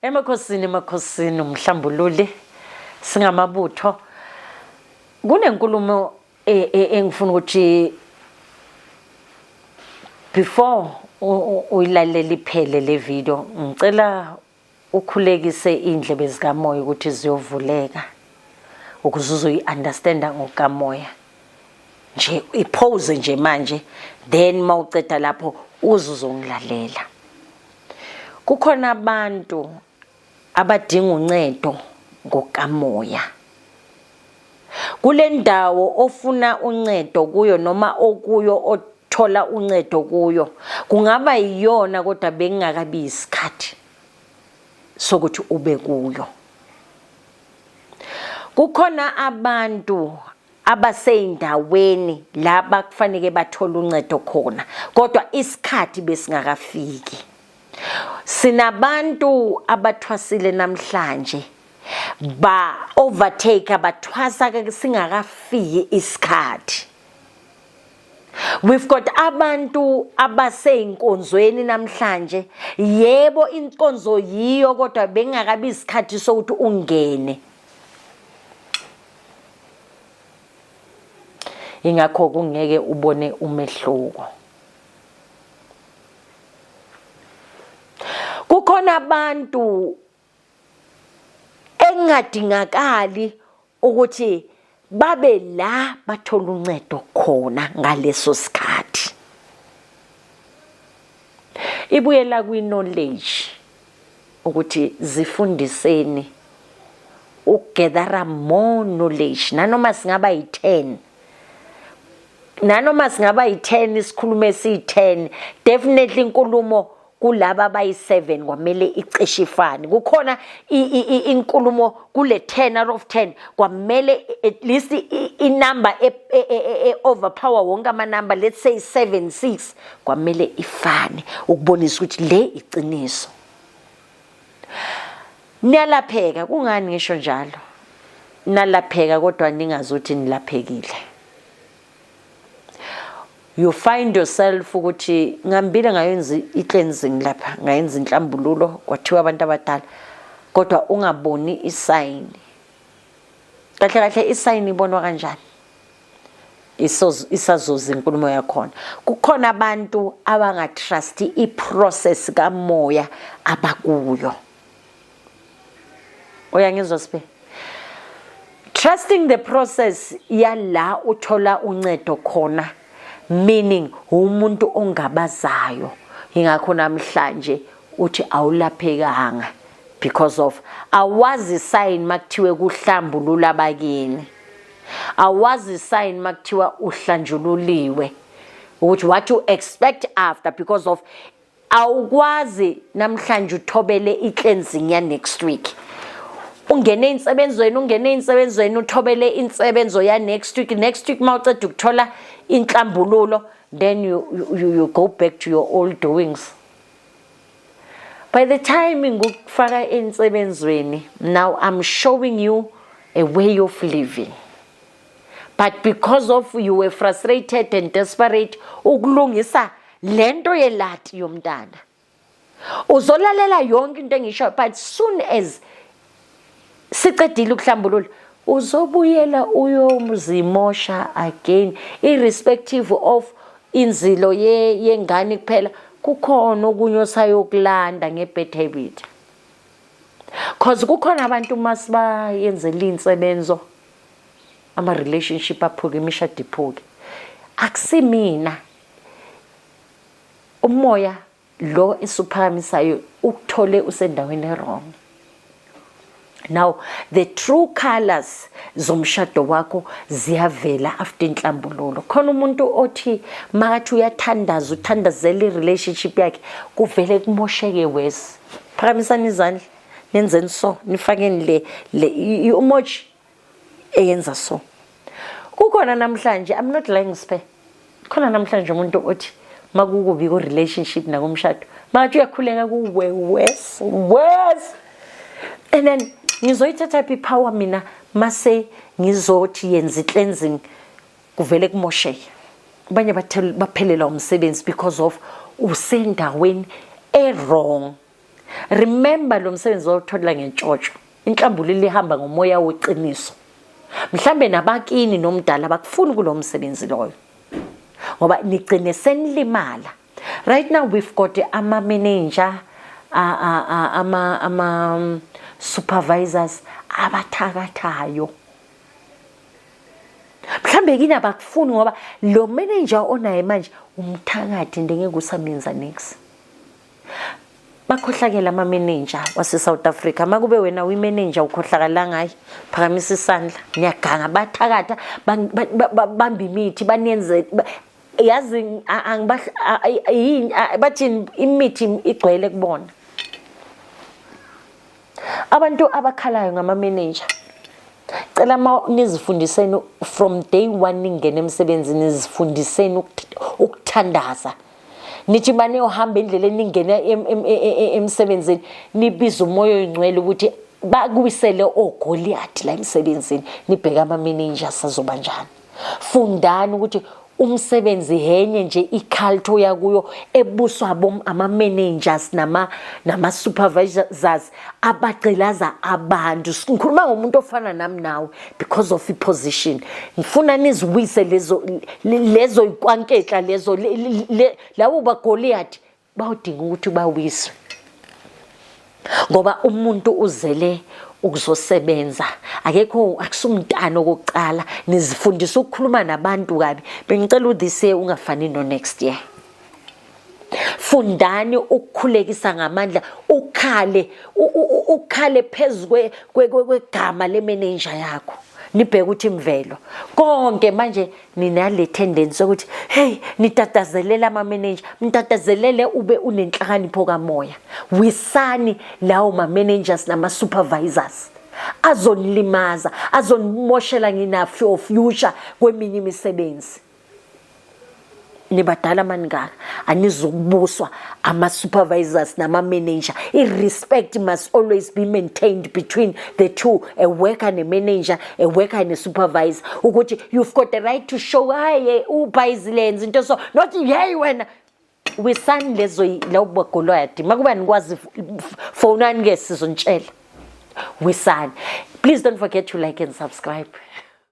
Emakhosini, emakhosini, umhlambululi, singamabutho. Kunenkulumo engifuna ukuthi before uyilalele iphele le video, ngicela ukhulekise iy'ndlebe zikamoya ukuthi ziyovuleka ukuze uzoyi-understanda ngokukamoya. Nje ipause nje manje, then mawuceda lapho uze uzongilalela. Kukhona abantu abadinga uncedo ngokamoya. Kule ndawo ofuna uncedo kuyo noma okuyo othola uncedo kuyo, kungaba yiyona kodwa bekungakabi isikhathi sokuthi ube kuyo. Kukhona abantu abaseyindaweni la bakufanele bathole uncedo khona kodwa isikhathi besingakafiki. Sinabantu abathwasile namhlanje ba overtake, bathwasa singakafiki isikhathi. We've got abantu abaseyinkonzweni namhlanje, yebo inkonzo yiyo kodwa bengakabi isikhathi sokuthi ungene. Ingakho kungeke ubone umehluko. Kukhona abantu engadingakali ukuthi babe la bathola uncedo khona ngaleso sikhathi. Ibuyela kwi-knowledge ukuthi zifundiseni ukugathera more knowledge, nanoma singaba yi-10, nanoma singaba yi-10, isikhulumo esiyi-10, definitely inkulumo kulaba abayi-7 kwamele icishe ifane. Kukhona inkulumo kule 10 out of 10 kwamele at least inumber e-overpower wonke amanamba, let's say 7 6, kwamele ifane ukubonisa ukuthi le iqiniso. Niyalapheka. Kungani ngisho njalo? Nalapheka kodwa ningazi ukuthi nilaphekile. You find yourself ukuthi ngihambile ngayenza i-cleansing lapha, ngayenza inhlambululo, kwathiwa abantu abadala, kodwa ungaboni isign. Kahle kahle isign ibonwa kanjani? Isazoza inkulumo yakhona. Kukhona abantu abangatrust i-process kamoya abakuyo. Uyangizwa Siphe? Trusting the process yala uthola uncedo khona, meaning umuntu ongabazayo. Ingakho namhlanje uthi awulaphekanga because of awazi sign makuthiwe kuhlambulula abakini. Awazi sign makuthiwa uhlanjululiwe ukuthi what you expect after, because of awukwazi namhlanje uthobele i-cleansing ya next week. Ungene insebenzweni, ungene insebenzweni, uthobele insebenzo ya next week. Next week mawuceda ukuthola inhlambululo, then you go back to your old doings. By the time ngikufaka ensebenzweni, now I'm showing you a way of living. But because of you were frustrated and desperate ukulungisa lento yelati yomntana, uzolalela yonke into engisho, but soon as sicedile ukuhlambulula uzobuyela uyozimosha again, irrespective of inzilo yengane kuphela. Kukhona okunye osayokulanda nge-bad habit, cause kukhona abantu masibayenzela insebenzo ama-relationship aphuke, imishado iphuke. Akusimina, umoya lo esuphakamisayo ukuthole usendaweni e-wrong. Now the true colors zomshado wakho ziyavela after inhlambululo. Khona umuntu othi makathi uyathandaza, uthandazela i-relationship yakhe, kuvele kumosheke wes. Phakamisani izandla, nenzeni so, nifakeni le i-emoji eyenza so. Kukhona namhlanje, I'm not lying Siphe, khona namhlanje umuntu othi makukubi ku relationship nakumshado, makathi uyakhuleka kuwe worse worse, and then ngizoyithatha phi power mina mase ngizothi yenza i-cleansing, kuvele kumosheke. Abanye baphelelwa umsebenzi because of usendaweni e-wrong. Remember, lo msebenzi wawuthola ngentshontsho. Inhlambululo ihamba ngomoya weqiniso. Mhlambe nabakini nomdala bakufuni kulo msebenzi loyo, ngoba nigcine senilimala. Right now we've got ama manager, ama supervisors abathakathayo. Mhlambe kini abakufuni ngoba lo manager onaye manje umthakathi, ndengeke usamenza nix. Bakhohlakela ama-manager wase-South Africa. Makube wena uyi-manager ukhohlakalanga, hayi, phakamisa isandla. Niyaganga, bathakatha, bamba imithi, baniyenze yazi bathini, imithi igcwele kubona. Abantu abakhalayo ngama-manager, cela ma nizifundiseni from day one ningena emsebenzini, nizifundiseni ukuthandaza. Nithi mane uhamba endleleni, ningena emsebenzini, nibize umoya oyingcwele ukuthi bakuwisele oGoliath la emsebenzini. Nibheke ama-managers azoba njani. Fundani ukuthi umsebenzi henye nje i-cult oya kuyo ebuswa ama-managers nama-supervisors abagqilaza abantu. Ngikhuluma ngomuntu ofana nami nawe because of i-position. Ngifuna niziwise lezo ikwanketla lezo, labo baGoliath bawudinga ukuthi bawiswe, ngoba umuntu uzele ukuzosebenza, akekho akusumntana okokuqala. Nizifundisa ukukhuluma nabantu kabi. Bengicela this year ungafani no next year. Fundani ukukhulekisa ngamandla, ukhale, ukhale phezu kwegama le-manager yakho, nibheke ukuthi imvelo konke. Manje ninale tendency yokuthi, hey, nitatazelela ama-manager. Mtatazelele ube unenhlakanipho kamoya. Wisani lawo ma-managers nama-supervisors azonilimaza, azonimoshela ngina for future kweminye imisebenzi. Nibadala maningaka, anizukubuswa ama-supervisors nama-manager. I-respect must always be maintained between the two, a worker ne-manager, a worker ne-supervisor, ukuthi you've got the right to show, hayi, ubhayizilenza into, so not, hey wena. Wisani lezo lawo bagoloyadi. Makuba nikwazi, fonani ke, sizonitshela. Wisani. Please don't forget to like and subscribe.